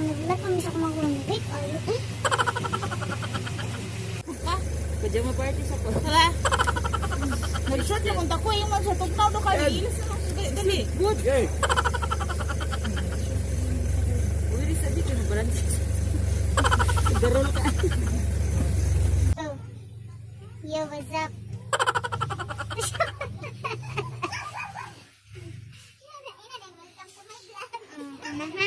Naglat kami sa kumagulang. Wait, ayo eh. Pajama party sa ko. Tara. Nag-shot yung unta ko. Yung sa tugnaw do kayo. Ilis na lang. Dali, dali. Good. Uy, sa dito na balance. Garol ka. Oh. Yo, what's up? Welcome to my vlog.